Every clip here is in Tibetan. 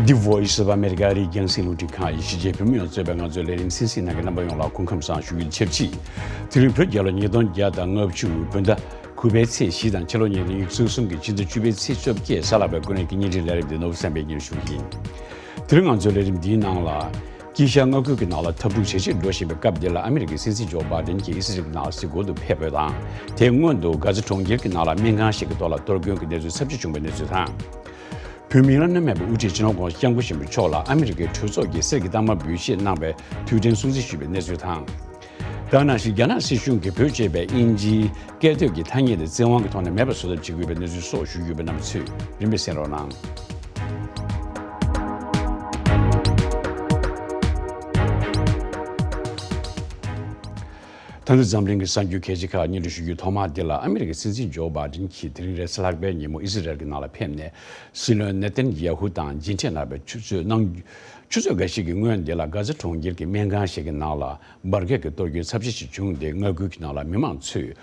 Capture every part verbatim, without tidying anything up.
The Voice of America ཨ་རིའི་རྒྱང་སྲིང་རླུང་འཕྲིན་ཁང་གི་གཞིས་བྱེས་བོད་མི་ཡོངས་གཙོས་པའི་ང་ཚོའི་ལས་རིམ་གསན་གཟིགས་གནང་མཁན་རྣམ་པ་ཡོངས་ལ་སྐུ་ཁམས་བཟང་ཞུ་རྒྱུའི་ཆེད་ཕྱིས། དེ་རིང་བོད་རྒྱལ་ལོ་ཉིས་སྟོང་བརྒྱ་དང་ལྔ་བཅུ་བོད་ཟླ་དགུ་པའི་ཚེས་བཞི་དང་ཕྱི་ལོ་ཉིས་སྟོང་ཉི་ཤུ་གསུམ་གྱི་ཕྱི་ཟླ་བཅུ་པའི་ཚེས་བཅོ་བརྒྱད་གཟའ་ལྷག་པའི་དགོང་དྲོའི་བརྙན་འཕྲིན་ལས་རིམ་འདི་ནོར་བུ་བསམ་འཕེལ་སྙན་ཞུ་ཡིན། དེ་རིང་ང་ཚོའི་ལས་རིམ་འདིའི་ནང་ལ། དཀྱིལ་ཤར་མངའ་ཁུལ་གྱི་ནང་ལ་འཐབ་འཁྲུག་ཇེ་ཆེར་འགྲོ་བཞིན་པའི་སྐབས་འདི་ལ་ཨ་མི་རི་ཀའི་སྲིད་འཛིན་ཇོ་བྷའི་ཌེན་གྱིས་ཨི་སི་རལ་གྱི་ནང་ལ་གཟིགས་སྐོར་དུ་ཕེབས་པ་དང་། དེའི་སྔོན་དུ་གྷ་ཛ་གྲོང་ཁྱེར་གྱི་ནང་ལ་སྨན་ཁང་ཞིག་གི་ཐོག་ལ་གཏོར་སྐྱོན་གྱི་གནས་ཚུལ་ཚབས་ཆེ་བྱུང་བའི་གནས་ཚུལ་དང་། བོད་མིའི་བླ་ན་མེད་པའི་དབུ་ཁྲིད་སྤྱི་ནོར་༧གོང་ས་༧སྐྱབས་མགོན་ཆེན་པོ་མཆོག་ལ་ཨ་མི་རི་ཀའི་གྲོས་ཚོགས་ཀྱིས་གསེར་གྱི་རྟགས་མ་འབུལ་བཞེས་གནང་བའི་དུས་དྲན་སྲུང་བརྩི་ཞུས་པའི་གནས་ཚུལ་དང་། དེ་ནང་བཞིན་རྒྱ་ནག་སྲིད་གཞུང་གིས་བོད་ཅེས་པའི་དབྱིན་ཇིའི་སྐད་དོད་ཀྱི་ཐ་སྙད་དེ་བཙན་དབང་གི་ཐོག་ནས་མེད་པ་བཟོ་ཐབས་བྱེད་ཀྱི་ཡོད་པའི་གནས་ཚུལ་སོགས་ཞུ་རྒྱུ་ཡོད་པ་རྣམས་ཚོས་རིམ་པས་གསན་རོགས་གནང་། ད་ལྟ་འཛམ་གླིང་གི་གསར་འགྱུར་གལ་ཆེ་ཁག་སྙན་སྒྲོན་ཞུ་རྒྱུའི་ཐོག་མ་འདི་ལ། ཨ་མི་རི་ཀའི་སྲིད་འཛིན་ཇོ་བྷའི་ཌེན་གྱིས་དེ་རིང་རེས་གཟའ་ལྷག་པའི་ཉིན་མོ་ཨི་སི་རལ་གྱི་ནང་ལ་ཕེབས་ནས། སྲིད་བློན་ནེ་ཐན་ཡ་ཧུ་དང་མཇལ་འཕྲད་གནང་བའི་ཆུ་ཚོད་ནང་། ཆུ་ཚོད་འགའ་ཞིག་གི་སྔོན་འདི་ལ་གྷ་ཛ་གྲོང་ཁྱེར་གྱི་སྨན་ཁང་ཞིག་གི་ནང་ལ་འབར་གས་ཀྱི་གཏོར་སྐྱོན་ཚབས་ཆེ་ཞིག་བྱུང་སྟེ། མངའ་ཁུལ་གྱི་ནང་ལ་མི་མང་ཚོས་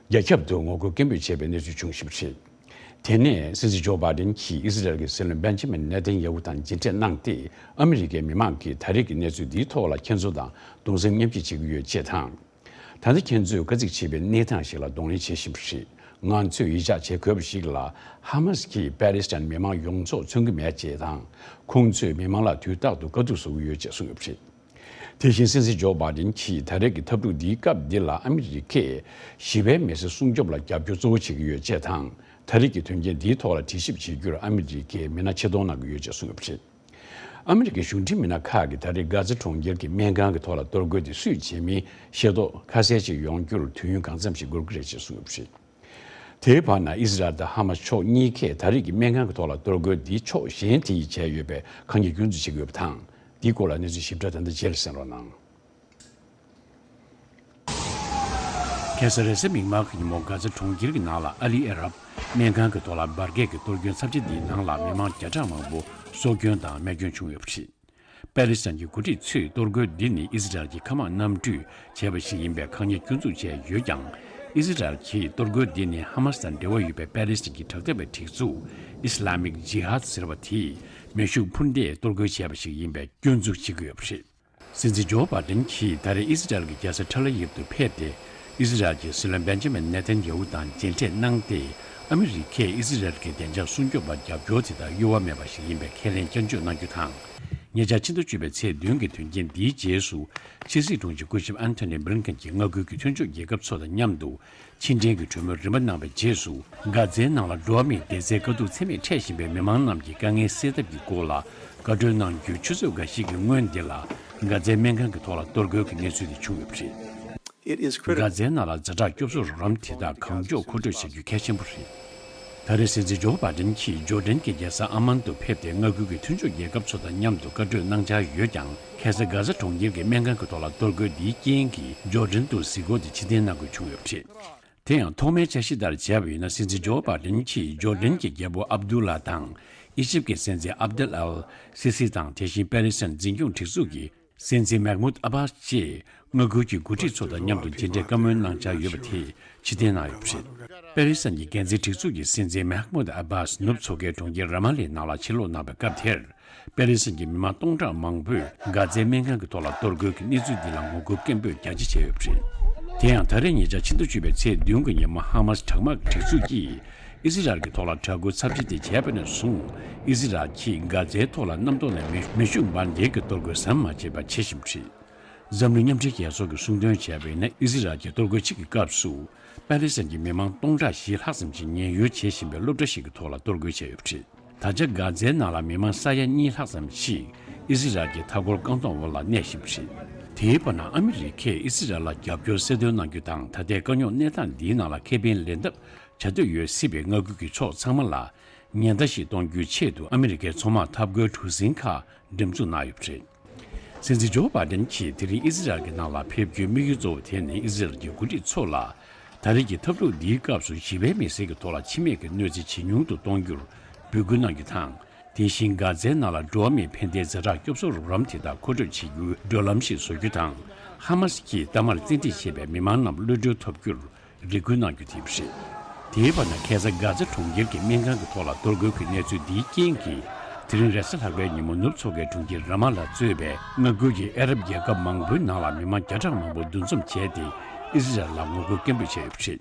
རྒྱ་ཁྱབ་ཏུ་ངོ་རྒོལ་སྐད་འབོད་བྱས་པའི་གནས་ཚུལ་བྱུང་བཞིན་པ་རེད། དེ་ནས་སྲིད་འཛིན་ཇོ་བྷའི་ཌེན་གྱིས་ཨི་སི་རལ་གྱི་སྲིད་བློན་བེན་ཇི་མིན་ནེ་ཐན་ཡ་ཧུ་དང་མཇལ་འཕྲད་གནང་སྟེ། ཨ་མི་རི་ཀའི་མི་མང་གིས་ད་རེས་ཀྱི་གནས་ཚུལ་འདིའི་ཐོག་ལ་ཁྱེད་ཚོ་དང་གདུང་སེམས་མཉམ་སྐྱེད་བྱེད་ཀྱི་ཡོད་ཅེས་དང་། ད་ལྟ་ཁྱེད་ཚོས་དཀའ་ཚེགས་ཆེ་བའི་གནས་སྟངས་ཤིག་ལ་གདོང་ལེན་བྱེད་བཞིན་པ་རེད། ང་ཚོས་ཡིད་ཆེས་བྱེད་དགོས་པ་ཞིག་ལ། ཧ་མ་སི་གིས་པ་ལི་སི་ཐན་མི་མང་ཡོངས་རྫོགས་མཚོན་གྱི་མེད་ཅེས་དང་། ཁོང་ཚོས་མི་མང་ལ་དུས་རྟག་ཏུ་དཀའ་སྡུག་བཟོ་གི་ཡོད་ཅེས་གསུངས་ཡོད་པ་རེད། དེ་བཞིན་སྲིད་འཛིན་ཇོ་བྷའི་ཌེན་གྱིས་ད་རེས་ཀྱི་འཐབ་འཁྲུག་འདིའི་སྐབས་འདི་ལ་ཨ་མི་རི་ཀས་ཞི་བའི་མི་སེར་སྲུང་སྐྱོབ་ལ་རྒྱབ་སྐྱོར་གཙོ་བོ་བྱེད་ཀྱི་ཡོད་ཅེས་དང་། ད་རེས་ཀྱི་དོན་རྐྱེན་འདིའི་ཐོག་ལ་དྲི་ཞིབ་བྱེད་རྒྱུར་ཨ་མི་རི་ཀས་མི་སྣ་ཆེད་གཏོང་གནང་གི་ཡོད་ཅེས་གསུངས་ཡོད་པ་རེད། ཨ་མི་རི་ཀའི་གཞུང་འབྲེལ་མི་སྣ་ཁག་གིས་ད་རེས་གྷ་ཛ་གྲོང་ཁྱེར་གྱི་སྨན་ཁང་གི་ཐོག་ལ་གཏོར་རྒོལ་དེ་སུས་བྱེད་མིན་ཤེས་རྟོགས་ཁ་གསལ་ཞིག་ཡོང་རྒྱུར་དུས་ཡུན་གང་འཚམ་ཞིག་འགོར་གྱི་རེད་ཅེས་གསུངས་ཡོད་པ་རེད། དེའི་བར་ན་ཨི་སི་རལ་དང་ཧ་མ་སི་ཕྱོགས་གཉིས་ཀས་ད་རེས་ཀྱི་སྨན་ཁང་གི་ཐོག་ལ་གཏོར་རྒོལ་འདི་ཕྱོགས་གཞན་དེ་ཡིས་བྱས་ཡོད་པའི་ཁ་ཉེས་སྐྱོན་འཛུགས་བྱེད་ཀྱི་ཡོད་པ་དང་། འདིའི་སྐོར་ལ་གནས་ཚུལ་ཞིབ་ཕྲ་ད་ལྟ་རྗེས་ལ་གསན་རོགས་གནང་། ཁ་སང་རེས་གཟའ་མིག་དམར་གྱི་ཉིན་མོ་གྷ་ཛ་གྲོང་ཁྱེར་གྱི་ནང་ལ་ཨ་ལི་ཨ་རབ་སྨན་ཁང་གི་ཐོག་ལ་འབར་གས་ཀྱི་གཏོར་སྐྱོན་ཚབས་ཆེ་འདིའི་ནང་ལ་མི་མང་བརྒྱ་ཕྲག་མང་པོ་སྲོག་སྐྱོན་དང་རྨས་སྐྱོན་བྱུང་ཡོད་པ་རེད། པ་ལི་སི་ཐན་གྱི་འགོ་ཁྲིད་ཚོས་གཏོར་རྒོལ་འདི་ནི་ཨི་སི་རལ་གྱི་མཁའ་དམག་གནམ་གྲུས་བྱས་པ་ཞིག་ཡིན་པའི་ཁ་ཉེས་སྐྱོན་འཛུགས་བྱས་ཡོད་ཀྱང་། ཨི་སི་རལ་གྱིས་གཏོར་རྒོལ་འདི་ནི་ཧ་མ་སི་དང་འབྲེལ་བ་ཡོད་པའི་པ་ལི་སི་ཐན་གྱི་དྲག་འཐབ་པའི་སྒྲིག་འཛུགས་ཨི་སི་ལ་མིག་ཇི་ཧཱད་ཟེར་བ་དེས་མེ་ཤུགས་འཕུར་མདེལ་གཏོར་རྒོལ་བྱས་པ་ཞིག་ཡིན་པའི་སྐྱོན་འཛུགས་བྱེད་ཀྱི་ཡོད་པ་རེད། སྲིད་འཛིན་ཇོ་བྷའི་ཌེན་གྱིས་ད་རེས་ཨི་སི་རལ་གྱི་རྒྱལ་ས་ཐེལ་ཨ་ཝིབ་ཏུ་ཕེབས་ཏེ། ཨི་སི་རལ་གྱི་སྲིད་བློན་བེན་ཇི་མིན་ནེ་ཐན་ཡ་ཧུ་དང་མཇལ་འཕྲད་གནང་སྟེ། ཨ་མི་རི་ཀས་ཨི་སི་རལ་གྱི་བདེ་འཇགས་སྲུང་སྐྱོབ་པར་རྒྱབ་སྐྱོར་དེ་དག་གཡོ་བ་མེད་པ་ཞིག་ཡིན་པའི་ཁས་ལེན་བསྐྱར་བརྗོད་གནང་རྒྱུ་དང་། ཉེ་ཆར་ཕྱི་ཟླ་བཅུ་པའི་ཚེས་བདུན་གྱི་དོན་རྐྱེན་འདིའི་རྗེས་སུ། ཕྱི་སྲིད་དྲུང་ཆེ་སྐུ་ཞབས་ཨན་ཐོ་ནི་བྷི་ལིན་ཀེན་གྱིས་མངའ་ཁུལ་གྱི་མཐུན་ཕྱོགས་རྒྱལ་ཁབ་ཚོ་དང་མཉམ་དུ། ཕྱི་འབྲེལ་གྱི་གྲོས་མོལ་རིམ་པ་གནང་བའི་རྗེས་སུ། གྷ་ཛའི་ནང་ལ་འགྲོ་བ་མིའི་བདེ་རྩའི་དཀའ་སྡུག་ཚད་མེད་འཕྲད་བཞིན་པའི་མི་མང་རྣམས་ཀྱི་དཀའ་ངལ་སེལ་ཐབས་ཀྱི་སྐོར་ལ་བཀའ་གྲོས་གནང་རྒྱུའི་ཆུ་ཚོད་འགའ་ཞིག་གི་སྔོན་འདི་ལ། གྷ་ཛའི་སྨན་ཁང་གི་ཐོག་ལ་གཏོར་རྒོལ་གྱི་གནས་ཚུལ་དེ་བྱུང་ཡོད་པ་རེད། It is critical. གྷ་ཛའི་ནང་ལ་ཛ་དྲག་སྐྱོབ་གསོ་རོགས་རམ་དེ་དག་གང་མགྱོགས་མཁོ་སྤྲོད་བྱ་རྒྱུ་གལ་ཆེན་པོ་རེད། ད་རེས་སྲིད་འཛིན་ཇོ་བྷའི་ཌེན་གྱིས་ཇོར་ཌན་གྱི་རྒྱལ་ས་ཨ་མན་དུ་ཕེབས་ཏེ། མངའ་ཁུལ་གྱི་མཐུན་ཕྱོགས་རྒྱལ་ཁབ་ཚོ་དང་མཉམ་དུ་བཀའ་གྲོས་གནང་འཆར་ཡོད་ཀྱང་། ཁ་སང་གྷ་ཛ་གྲོང་ཁྱེར་གྱི་སྨན་ཁང་གི་ཐོག་ལ་གཏོར་རྒོལ་འདིའི་རྐྱེན་གྱིས་ཇོར་ཌན་དུ་གཟིགས་སྐོར་དེ་ཕྱིར་འཐེན་གནང་དགོས་བྱུང་ཡོད་པ་རེད། དེ་ཡང་ཐོག་མའི་འཆར་གཞི་ལྟར་བྱས་པ་ཡིན་ན། སྲིད་འཛིན་ཇོ་བྷའི་ཌེན་གྱིས་ཇོར་ཌན་གྱི་རྒྱལ་པོ་ཨབ་དུ་ལ་དང་། ཨི་ཇིབ་ཀྱི་སྲིད་འཛིན་ཨབ་དེལ་ཨལ་སི་སི་དང་། དེ་བཞིན་པ་ལི་སི་ཐན་འཛིན་སྐྱོང་སྒྲིག་འཛུགས་ཀྱི་སྲིད་འཛིན་མེག་མུད་ཨ་བྷ་སི་བཅས་མངའ་ཁུལ་གྱི་འགོ་ཁྲིད་ཚོ་དང་མཉམ་དུ་མཇལ་འཕྲད་བཀའ་མོལ་གནང་འཆར་ཡོད་པ་དེ་ཕྱིར་འཐེན་གནང་ཡོད་པ་རེད། པ་ལི་སི་ཐན་གྱི་འགན་འཛིན་སྒྲིག་འཛུགས་ཀྱི་སྲིད་འཛིན་མེག་མུད་ཨ་བྷ་སི་ནུབ་མཚོ་ཁའི་གྲོང་ཁྱེར་ར་མ་ལའི་ནང་ལ་ཕྱིར་ལོག་གནང་བའི་སྐབས་དེར། པ་ལི་སི་ཐན་གྱི་མི་མང་སྟོང་ཕྲག་མང་པོས་གྷ་ཛའི་སྨན་ཁང་གི་ཐོག་ལ་གཏོར་རྒོལ་གྱི་གནས་ཚུལ་འདི་ལ་ངོ་རྒོལ་སྐད་འབོད་རྒྱ་ཆེ་བྱས་ཡོད་པ་རེད། དེ་ཡང་ད་རེས་ཉེ་ཆར་ཕྱི་ཟླ་བཅུ་པའི་ཚེས་བདུན་གྱི་ཉིན་མོ་ཧ་མ་སི་དྲག་དམག་སྒྲིག་འཛུགས་ཀྱིས་ཨི་སི་རལ་གྱི་ཐོག་ལ་དྲག་རྒོལ་ཚབས་ཆེ་དེ་བྱས་པ་ནས་བཟུང་། ཨི་སི་རལ་གྱིས་གྷ་ཛའི་ཐོག་ལ་གནམ་ཐོག་ནས་མེ་མེ་ཤུགས་འབར་མདེལ་གྱི་གཏོར་རྒོལ་ཟམ་མ་ཆད་པར་བྱེད་བཞིན་པ་རེད། འཛམ་གླིང་མཉམ་འབྲེལ་རྒྱལ་ཚོགས་ཀྱིས་གསུང་དོན་བྱས་པ་ཡིན་ན། ཨི་སི་རལ་གྱི་གཏོར་རྒོལ་གཅིག་གི་སྐབས་སུ་པ་ལི་སི་ཐན་གྱི་མི་མང་སྟོང་ཕྲག་བཞི་ལྷག་ཙམ་ཞིག་ཉེན་གཡོལ་བྱེད་བཞིན་པའི་སློབ་གྲྭ་ཞིག་གི་ཐོག་ལ་གཏོར་རྒོལ་བྱས་ཡོད་པ་རེད། ད་ཆ་གྷ་ཛའི་ནང་ལ་མི་མང་ས་ཡ་གཉིས་ལྷག་ཙམ་ཞིག་ཨི་སི་རལ་གྱི་མཐའ་འཁོར་རྐང་སྟོང་འོག་ལ་གནས་བཞིན་པ་རེད། དེའི་བར་ན་ཨ་མི་རི་ཀས་ཨི་སི་རལ་ལ་རྒྱབ་སྐྱོར་གསལ་སྟོན་གནང་རྒྱུ་དང་། ད་ལྟའི་དཀའ་རྙོག་གནས་སྟངས་འདིའི་ནང་ལ་ཁེ་ཕན་ལེན་ཐབས་བྱ་འདོད་ཡོད་སྲིད་པའི་མངའ་ཁུལ་གྱི་ཕྱོགས་ཚང་མ་ལ་ཉེན་བརྡ་ཞིག་གཏོང་རྒྱུའི་ཆེད་དུ། ཨ་མི་རི་ཀའི་མཚོ་དམག་འཐབ་རྒོལ་གྲུ་གཟིངས་ཁག་འགྲེམས་འཛུགས་གནང་ཡོད་པ་རེད། སྲིད་འཛིན་ཇོ་བྷའི་ཌེན་གྱིས་དེ་རིང་ཨི་སི་རལ་གྱི་ནང་ལ་ཕེབས་རྒྱུའི་དམིགས་ཡུལ་གཙོ་བོ་དེ་ནི། ཨི་སི་རལ་གྱི་འགོ་ཁྲིད་ཚོ་ལ་ད་རེས་ཀྱི་འཐབ་འཁྲུག་འདིའི་སྐབས་སུ་ཞི་བའི་མི་སེར་གྱི་ཐོག་ལ་འཆི་རྨས་ཀྱི་གནོད་འཚེ་ཇེ་ཉུང་དུ་གཏོང་རྒྱུར་འབོད་སྐུལ་གནང་རྒྱུ་དང་། དེ་བཞིན་གྷ་ཛའི་ནང་ལ་འགྲོ་བ་མིའི་ཕན་བདེའི་ཛ་དྲག་སྐྱོབ་གསོ་རོགས་རམ་དེ་དག་མཁོ་སྤྲོད་བྱེད་རྒྱུའི་བགྲོད་ལམ་ཞིག་བཟོ་རྒྱུ་དང་། ཧ་མ་སི་ཀྱིས་གཏའ་མར་བཙན་ཁྲིད་བྱས་པའི་མི་མང་རྣམས་གློད་གྲོལ་ཐོབ་རྒྱུར་རེ་སྐུལ་གནང་རྒྱུ་དེ་རེད། དེའི་བར་ན་ཁ་སང་གྷ་ཛ་གྲོང་ཁྱེར་གྱི་སྨན་ཁང་གི་ཐོག་ལ་གཏོར་རྒོལ་གྱི་གནས་ཚུལ་འདིའི་རྐྱེན་གྱིས། དེ་རིང་རེས་གཟའ་ལྷག་པའི་ཉིན་མོ་ནུབ་མཚོ་ཁའི་གྲོང་ཁྱེར་ར་མ་ལ་གཙོས་པའི་མངའ་ཁུལ་གྱི་ཨ་རབ་རྒྱལ་ཁབ་མང་པོའི་ནང་ལ་མི་མང་བརྒྱ་ཕྲག་མང་པོ་འདུ་འཛོམས་བྱས་ཏེ་ཨི་སི་རལ་ལ་ངོ་རྒོལ་སྐད་འབོད་བྱས་ཡོད་པ་རེད།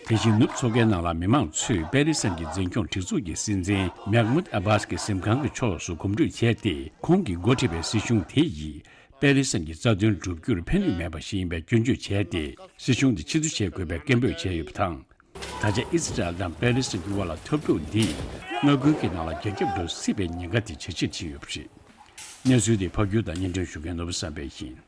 དེ་བཞིན་ནུབ་མཚོ་ཁའི་ནང་ལ་མི་མང་ཚོས་པེ་ལི་སན་གྱི་འཛིན་སྐྱོང་སྒྲིག་འཛུགས་ཀྱི་སྲིད་འཛིན་མེག་མུད་ཨ་བྷཱས་ཀྱི་གཟིམ་ཁང་གི་ཕྱོགས་སུ་གོམ་བགྲོད་བྱས་ཏེ། ཁོང་གིས་འགོ་ཁྲིད་པའི་སྲིད་གཞུང་དེ་ཡིས་པེ་ལི་སན་གྱི་རྩ་དོན་བསྒྲུབ་རྒྱུར་ཕན་ནུས་མེད་པ་ཞིག་ཡིན་པའི་སྐྱོན་བརྗོད་བྱས་ཏེ། སྲིད་གཞུང་དེ་ཕྱིར་བསྡུ་བྱེད་དགོས་པའི་སྐད་འབོད་བྱས་ཡོད་པ་དང་། ད་ཆ་ཨི་སི་རལ་དང་པེ་ལི་སན་གྱི་དབར་ལ་འཐབ་འཁྲུག་འདིས་མངའ་ཁུལ་གྱི་ནང་ལ་རྒྱ་ཁྱབ་འགྲོ་སྲིད་པའི་ཉེན་ཁ་དེ་ཇེ་ཆེར་ཕྱིན་ཡོད་པ་རེད། གནས་ཚུལ་དེ་ཕབ་སྒྱུར་དང་སྙན་སྒྲོན་ཞུ་མཁན་ནོར་བུ་བསམ་འཕེལ་ཡིན།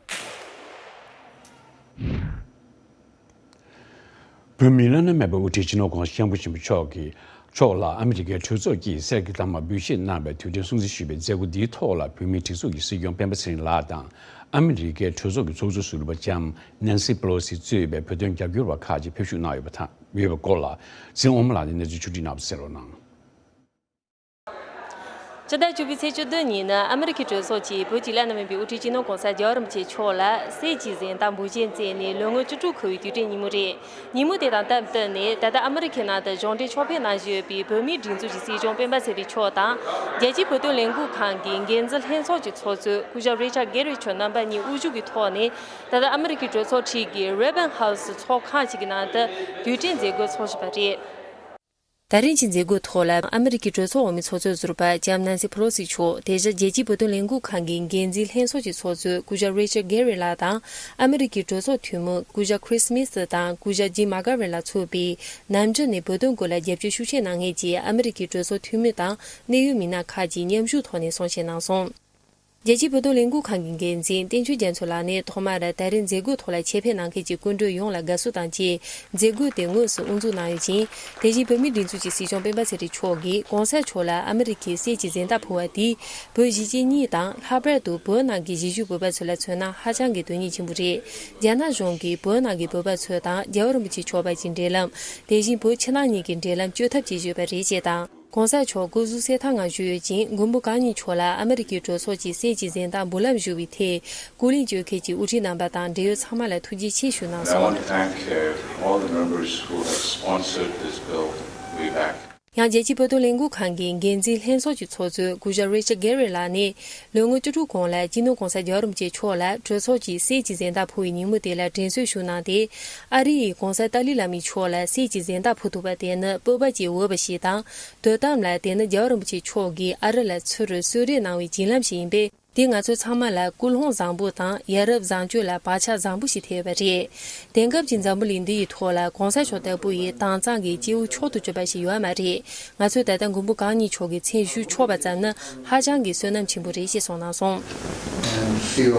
བོད་མིའི་བླ་ན་མེད་པའི་དབུ་ཁྲིད་སྤྱི་ནོར་༧གོང་ས་༧སྐྱབས་མགོན་ཆེན་པོ་མཆོག་གིས་མཆོག་ལ་ཨ་མི་རི་ཀའི་གྲོས་ཚོགས་ཀྱིས་གསེར་གྱི་ཐ་མག་འབུལ་བཞེས་གནང་བའི་དུས་དྲན་སྲུང་བརྩི་ཞུས་པའི་མཛད་སྒོ་འདིའི་ཐོག་ལ། བོད་མིའི་སྒྲིག་འཛུགས་ཀྱི་སྲིད་སྐྱོང་སྤེན་པ་ཚེ་རིང་ལགས་དང་། ཨ་མི་རི་ཀའི་གྲོས་ཚོགས་ཀྱི་ཚོགས་གཙོ་ཟུར་པ་ལྕམ་ནན་སི་པེ་ལོ་སི་གཙོས་པའི་བོད་དོན་རྒྱབ་སྐྱོར་བ་ཁག་ཅིག་ཕེབས་ཞུགས་གནང་ཡོད་པ་དང་། ཡོད་པའི་སྐོར་ལ་ཟིན་ཨོ་མ་ལགས་ནས་གནས་ཚུལ་ཕྱོགས་སྒྲིག་གནང་བ་གསན་རོགས་གནང་། སྤྱི་ཟླ་བཅུ་པའི་ཚེས་བཅུ་བདུན་ཉིན་ནི་ཨ་མི་རི་ཀའི་གྲོས་ཚོགས་ཀྱིས་བོད་ཀྱི་བླ་ན་མེད་པའི་དབུ་ཁྲིད་སྤྱི་ནོར་༧གོང་ས་༧རྒྱལ་བ་རིན་པོ་ཆེ་མཆོག་ལ་གསེར་གྱི་གཟེངས་རྟགས་འབུལ་བཞེས་མཛད་ནས་ལོ་ངོ་བཅུ་དྲུག་འཁོར་བའི་དུས་དྲན་ཉིན་མོ་རེད། ཉིན་མོ་དེ་དང་སྟབས་བསྟུན་ནས། ད་ལྟ་ཨ་མི་རི་ཁའི་ནང་དུ་གཞུང་འབྲེལ་ཕྱོགས་ཕེབས་གནང་བཞིན་ཡོད་པའི་བོད་མིའི་སྒྲིག་འཛུགས་ཀྱི་སྲིད་སྐྱོང་སྤེན་པ་ཚེ་རིང་མཆོག་དང་། རྒྱལ་སྤྱིའི་བོད་དོན་ལས་འགུལ་ཁང་གི་འགན་འཛིན་ལྷན་ཚོགས་ཀྱི་ཚོགས་གཙོ་སྐུ་ཞབས་རི་ཆར་གྷེ་རི་མཆོག་རྣམ་པ་གཉིས་དབུ་བཞུགས་ཀྱི་ཐོག་ནས། ད་ལྟ་ཨ་མི་རི་ཀའི་གྲོས་ཚོགས་འཁྲིས་ཀྱི་རེ་བན་ཧའུ་སི་ཚོགས་ཁང་ཞིག་གི་ནང་དུ་དུས་དྲན་མཛད་སྒོ་འཚོགས་བཞིན་པ་རེད། ད་རིང་གི་མཛད་སྒོའི་ཐོག་ལ་ཨ་མི་རི་ཀའི་གྲོས་ཚོགས་འོག་མའི་ཚོགས་གཙོ་ཟུར་པ་ལྕམ་ནན་སི་ཕེ་ལོ་སི་མཆོག་དེ་བཞིན་རྒྱལ་སྤྱིའི་བོད་དོན་ལས་འགུལ་ཁང་གི་འགན་འཛིན་ལྷན་ཚོགས་ཀྱི་ཚོགས་གཙོ་སྐུ་ཞབས་རི་ཆར་གྷེ་རི་ལགས་དང་། ཨ་མི་རི་ཀའི་གྲོས་ཚོགས་འཐུས་མི་སྐུ་ཞབས་ཁྲི་སི་མི་ཐི་དང་སྐུ་ཞབས་ཇིམ་མ་ཀར་ཝེ་ལགས་ཚུད་པའི་ནམ་རྒྱུན་ནས་བོད་དོན་སྐོར་ལ་རྒྱབ་སྐྱོར་ཤུགས་ཆེ་གནང་མཁན་གྱི་ཨ་མི་རི་ཀའི་གྲོས་ཚོགས་འཐུས་མི་དང་གནད་ཡོད་མི་སྣ་ཁག་ཅིག་མཉམ་ཞུགས་ཐོག་ནས་གསུང་བཤད་གནང་སོང་། རྒྱལ་སྤྱིའི་བོད་དོན་ལས་འགུལ་ཁང་གི་འགན་འཛིན་བསྟན་ཆོས་རྒྱ་མཚོ་ལགས་ནས་ཐོག་མར་ད་རེས་མཛད་སྒོའི་ཐོག་ལ་ཆེད་ཕེབས་གནང་མཁན་གྱི་སྐུ་མགྲོན་ཡོངས་ལ་དགའ་བསུ་དང་བཅས་མཛད་སྒོ་དེ་དངོས་སུ་དབུ་འཛུགས་གནང་ཡོད་ཅིང་། དེ་བཞིན་བོད་མིའི་སྒྲིག་འཛུགས་ཀྱི་སྲིད་སྐྱོང་སྤེན་པ་ཚེ་རིང་མཆོག་གིས་གོང་ས་མཆོག་ལ་ཨ་མི་རི་ཁའི་གསེར་གྱི་གཟེངས་རྟགས་ཕུལ་བ་དེས་བོད་གཞིས་བྱེས་གཉིས་དང་། ལྷག་པར་དུ་བོད་ནང་གི་གཞིས་བཞུགས་བོད་པ་ཚོ་ལ་མཚོན་ན་ཧ་ཅང་གི་དོན་སྙིང་ཆེན་པོ་རེད། རྒྱ་ནག་གཞུང་གིས་བོད་ནང་གི་བོད་པ་ཚོ་དང་རྒྱལ་བ་རིན་པོ་ཆེ་མཆོག་བར་གྱི་འབྲེལ་ལམ། དེ་བཞིན་བོད་ཕྱི་ནང་གཉིས་ཀྱི་འབྲེལ་ལམ་གཅོད་ཐབས་བྱེད་བཞིན་ཡོད་པ་རེད་ཅེས་དང་། གོང་ས་མཆོག་སྐུ་གཟུགས་གསལ་ཐང་ངང་བཞུགས་ཡོད་ཅིང་། མགོན་པོ་གང་ཉིད་མཆོག་ལ་ཨ་མི་རི་ཀའི་གྲོས་ཚོགས་ཀྱིས་གསེར་གྱི་གཟེངས་རྟགས་འབུལ་ལམ་ཞུ་བའི་ཐད། སྐུ་ལས་བསྐྱོན་མཁན་གྱི་དབུ་ཁྲིད་རྣམ་པ་དང་འབྲེལ་ཡོད་ཚང་མ་ལ་ཐུགས་རྗེ་ཆེ་ཞུ་གནང་And I want སོང་། to thank, uh, all the members who have sponsored this bill way back. ཡང་རྒྱལ་སྤྱིའི་བོད་དོན་ལས་འགུལ་ཁང་གི་འགན་འཛིན་ལྷན་ཚོགས་ཀྱི་ཚོགས་གཙོ་སྐུ་ཞབས་རི་ཆར་གྷེ་རི་ལགས་ནས། ལོ་ངོ་བཅུ་དྲུག་གོང་ལ་སྤྱི་ནོར་༧གོང་ས་༧རྒྱལ་བ་རིན་པོ་ཆེ་མཆོག་ལ་གྲོས་ཚོགས་ཀྱིས་གསེར་གྱི་གཟེངས་རྟགས་ཕུལ་བའི་ཉིན་མོ་དེ་ལ་དྲན་གསོ་ཞུ་གནང་སྟེ། ཨ་རི་ཡིས་༧གོང་ས་ཏཱ་ལའི་བླ་མའི་མཆོག་ལ་གསེར་གྱི་གཟེངས་རྟགས་ཕུལ་ཐུབ་པ་དེ་ནི་སྤོབས་པ་བྱེད་འོས་པ་ཞིག་དང་། དོན་དམ་ལ་དེ་ནི་རྒྱལ་བ་རིན་པོ་ཆེ་མཆོག་གིས་ཨ་རི་ལ་ཚུར་གསོལ་རས་གནང་བའི་བརྒྱུད་ལམ་ཞིག་ཡིན་པས། དེས་ང་ཚོ་ཚང་མ་ལ་སྐུལ་སློང་བཟང་པོ་དང་ཡ་རབས་བཟང་སྤྱོད་ལ་བག་ཆགས་བཟང་པོ་ཞིག་ཐེབས་ཡོད་པ་རེད། དེང་སྐབས་ཀྱི་འཛམ་བུ་གླིང་འདི་ཡི་ཐོག་ལ་གོང་ས་མཆོག་ལྟ་བུ་ཡི་དྭངས་གཙང་གི་སྐྱེས་བུ་མཆོག་ཏུ་གྱུར་པ་ཞིག་ཡོད་མ་རེད། ང་ཚོས་ད་ལྟ་མགོན་པོ་གང་ཉིད་མཆོག་གི་མཚན་ཞུ་ཆོག་པ་ཙམ་ནི་ཧ་ཅང་གི་བསོད་ནམས་ཆེན་པོ་རེད་ཅེས་གསུངས་གནང་སོང་། And feel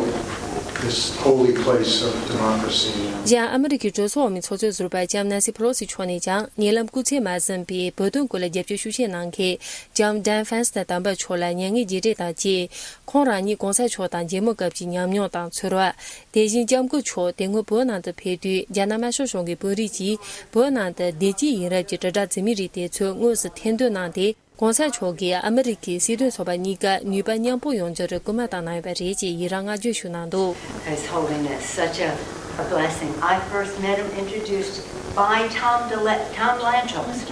this holy place of democracy. གཞན་ཨ་མི་རི་ཀའི་གྲོས་ཚོགས་འོག་མའི་ཚོགས་གཙོའི་ཟུར་པ་ལྕམ་ནན་སི་ཕེ་ལོ་སི་མཆོག་ནས་ཀྱང་ཉེ་ལམ་སྐུ་ཚེ་མ་ཟིན་པའི་བོད་དོན་སྐོར་ལ་རྒྱབ་སྐྱོར་ཤུགས་ཆེ་གནང་མཁན་ལྕམ་ཌན་ཧྥན་སི་ཏན་དམ་པ་མཆོག་ལ་མྱ་ངན་རྗེས་དྲན་དང་བཅས། ཁོང་རང་ཉིད་གོང་ས་མཆོག་དང་མཇལ་མོ་སྐབས་ཀྱི་ཉམས་མྱོང་དང་ཚོར་བ། དེ་བཞིན་ལྕམ་སྐུ་མཆོག་དེ་སྔོན་བོད་ནང་དུ་ཕེབས་དུས་རྒྱ་ནག་དམར་ཤོག་གཞུང་གི་དཔོན་རིགས་ཀྱིས་བོད་ནང་དུ་བདེ་སྐྱིད་ཡིན་རབས་ཀྱི་དྲིལ་བསྒྲགས་འཛིན་མི་རིགས་དེ་ཚོ་དངོས་སུ་ཐེར་འདོན་གནང་སྟེ། གོང་ས་མཆོག་གིས་ཨ་མི་རི་ཀའི་སྲིད་དོན་ཚོགས་པ་གཉིས་ཀ་ནུས་པ་མཉམ་སྤུངས་ཡོང་རྒྱུར་སྐུལ་མ་བཏང་གནང་ཡོད་པ་རེད་ཅེས་ཡི་རང་བསྔགས་བརྗོད་ཞུ་གནང་འདུག His Holiness, such a, a blessing. I first met him introduced by Tom, Dele- Tom Lantos.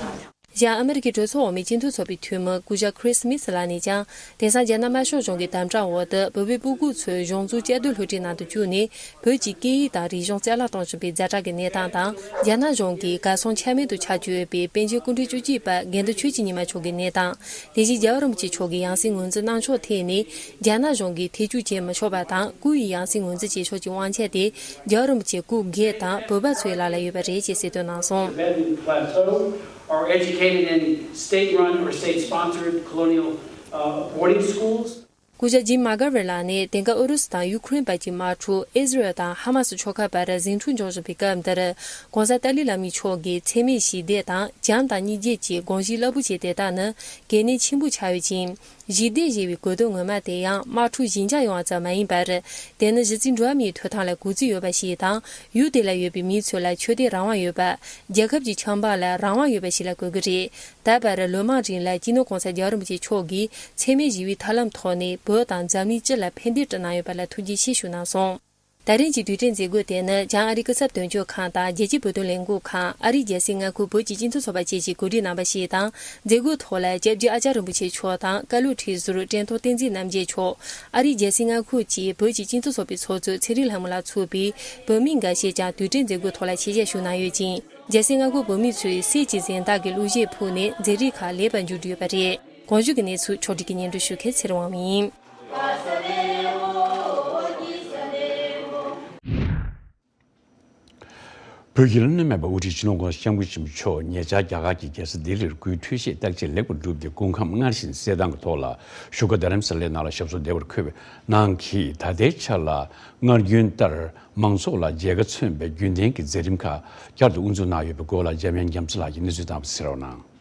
གཞན་ཨ་མི་རི་ཀའི་གྲོས་ཚོགས་འོག་མའི་སྤྱི་འཐུས་ཚོགས་པའི་འཐུས་མི་སྐུ་ཞབས་ཁྲི་སི་མི་ཐི་ལགས་ནས་ཀྱང་། དེང་སང་རྒྱ་ནག་དམར་ཤོག་གཞུང་གི་དམ་དྲག་འོག་ཏུ་བོད་པའི་སྤུ་གུ་ཚོས་གཞུང་བཙུགས་བཅའ་སྡོད་སློབ་ཁྲིད་ནང་དུ་བཅུག་ནས། བོད་ཀྱི་སྐད་ཡིག་དང་རིག་གཞུང་རྩ་བརླག་གཏོང་བཞིན་པའི་ཛ་དྲག་གི་གནས་སྟངས་དང་། རྒྱ་ནག་གཞུང་གིས་གར་སོང་ཆ་མེད་དུ་ཆགས་བཅུག་ཡོད་པའི་པཎ་ཆེན་སྐུ་ཕྲེང་བཅུ་གཅིག་པ་དགེ་འདུན་ཆོས་ཀྱི་ཉི་མ་མཆོག་གི་གནས་སྟངས། དེ་བཞིན་རྒྱལ་བ་རིན་པོ་ཆེ་མཆོག་གི་ཡང་སྲིད་ངོས་འཛིན་གནང་ཕྱོགས་ཐད་ནས། རྒྱ་ནག་གཞུང་གིས་ཐེ་བྱུས་བྱེད་མི་ཆོག་པ་དང་། སྐུ་ཡི་ཡང་སྲིད་ངོས་འཛིན་བྱེད་ཕྱོགས་ཀྱི་དབང་ཆ་དེ་རྒྱལ་བ་རིན་པོ་ཆེ་སྐུ་སྒེར་དང་བོད་པ་ཚོའི་ལག་ལ་ཡོད་པ་རེད་ཅེས་གསལ་སྟོན་གནང་སོང་། Tibetan Plateau are educated in state-run or state-sponsored colonial, uh, boarding schools. སྐུ་ཞབས་ཇིམ་མ་གར་ཝེར་ལགས་ནས་དེང་སྐབས་ཨུ་རུ་སུ་དང་ཡུ་ཁུ་རེན་བར་གྱི་དམག་འཁྲུག་ཨི་ཟི་རལ་དང་ཧ་མ་སི་ཕྱོགས་ཁག་བར་ཟིང་འཁྲུག་འབྱུང་བཞིན་པའི་སྐབས་འདིར། གོང་ས་ཏཱ་ལའི་བླ་མའི་མཆོག་གིས་འཚེ་མེད་ཞི་བདེ་དང་བྱམས་དང་སྙིང་རྗེ་བཅས་དགོངས་གཞི་རླབས་པོ་ཆེ་དེ་དག་ནི་གལ་གནད་ཆེན་པོ་ཆགས་ཡོད་ཅིང་། ཞི་བདེ་ཞེས་པའི་གོ་དོན་ངོ་མ་དེ་ཡང་དམག་འཁྲུག་ཞི་འཇགས་ཡོང་བ་ཙམ་མ་ཡིན་པར། དེ་ནི་གཞི་རྩའི་འགྲོ་བ་མིའི་ཐོབ་ཐང་ལ་གུས་བརྩི་ཡོད་པ་ཞིག་དང་། ཡུལ་དེ་ལ་ཡོད་པའི་མི་ཚོ་ལ་ཆོས་དད་རང་དབང་ཡོད་པ། རྒྱལ་ཁབ་ཀྱི་ཆབ་འབངས་ལ་རང་དབང་ཡོད་པ་ཞིག་ལ་གོ་གི་རེད། ད་བར་ལོ་མང་རིང་ལ་སྤྱི་ནོར་གོང་ས་རྒྱལ་བ་རིན་པོ་ཆེ་མཆོག་གིས་འཚེ་མེད་ཞི་བའི་ཐབས་ལམ་ཐོག་ནས་བོད་དང་འཛམ་གླིང་སྤྱི་ལ་ཕན་བདེ་བསྐྲུན་གནང་ཡོད་པ་ལ་ཐུགས་རྗེ་ཆེ་ཞུ་གནང་སོང་། ད་རིང་གི་དུས་དྲན་མཛད་སྒོ་དེ་ནི་བྱང་ཨ་རི་སྐུ་ཚབ་དོན་གཅོད་ཁང་དང་རྒྱལ་སྤྱིའི་བོད་དོན་ལས་འགུལ་ཁང་། ཨ་རིའི་རྒྱལ་སའི་མངའ་ཁུལ་བོད་ཀྱི་སྤྱི་མཐུན་ཚོགས་པ་བཅས་ཀྱིས་གོ་སྒྲིག་གནང་བ་ཞིག་དང་། མཛད་སྒོའི་ཐོག་ལ་སྐྱབས་རྗེ་ཨ་ཅར་རིན་པོ་ཆེ་མཆོག་དང་། བཀའ་བློན་ཁྲི་ཟུར་ཀྲེང་ཐོག་བསྟན་འཛིན་རྣམ་རྒྱལ་མཆོག་ཨ་རིའི་རྒྱལ་སའི་མངའ་ཁུལ་གྱི་བོད་ཀྱི་སྤྱི་མཐུན་ཚོགས་པའི་ཚོགས་གཙོ་ཚེ་རིང་ལྷ་མོ་ལགས་ཚུད་པའི་བོད་མི་འགའ་ཤས་ཀྱང་དུས་དྲན་མཛད་སྒོའི་ཐོག་ལ་ཆེད་བཞག་ཞུ་གནང་ཡོད་ཅིང་། རྒྱལ་སའི་མངའ་ཁུལ་བོད་མི་ཚོས་གསེར་གྱི་གཟེངས་རྟགས་ཀྱི་གླུ་གཞས་ཕུལ་ནས་མཛད་རིམ་ཁག་ལེགས་པར་མཇུག་བསྒྲིལ་ཡོད་པ་རེད། གོང་ཞུས་ཀྱི་གནས་ཚུལ་ཕྱོགས་སྒྲིག་གིས་སྙན་སྒྲོན་ཞུ་མཁན་ཚེ་རིང་དབང་མོ་ཡིན། བོད་ཀྱི་བླ་ན་མེད་པའི་དབུ་ཁྲིད་སྤྱི་ནོར་༸གོང་ས་༸སྐྱབས་མགོན་ཆེན་པོ་མཆོག་ཉེ་ཆར་རྒྱ་གར་གྱི་རྒྱལ་ས་ལྡི་ལིར་སྐུའི་འཕྲོད་བཞེས་བརྟག་དཔྱད་ལེགས་པར་གྲུབ་སྟེ་སྐུ་ཁམས་སྔར་བཞིན་གསལ་ཐང་གི་ཐོག་ལ་བཞུགས་སྒར་རྡ་རམ་ས་ལའི་ནང་ལ་ཞབས་སོར་བདེ་བར་འཁོད་པའི་གནང་གིས། ད་ལྟའི་ཆར་ལ་སྔར་རྒྱུན་ལྟར་མང་ཚོགས་ལ་མཇལ་ཁ་མཚོན་པའི་རྒྱུན་ལྡན་གྱི་མཛད་རིམ་ཁག་བསྐྱར་དུ་དབུ་འཛུགས་གནང་ཡོད་པའི་སྐོར་ལ་འཇམ་དབྱངས་རྒྱ་མཚོ་ལགས་ཀྱིས་གནས་ཚུལ་བཏང་བ་གསན་རོགས་གནང་།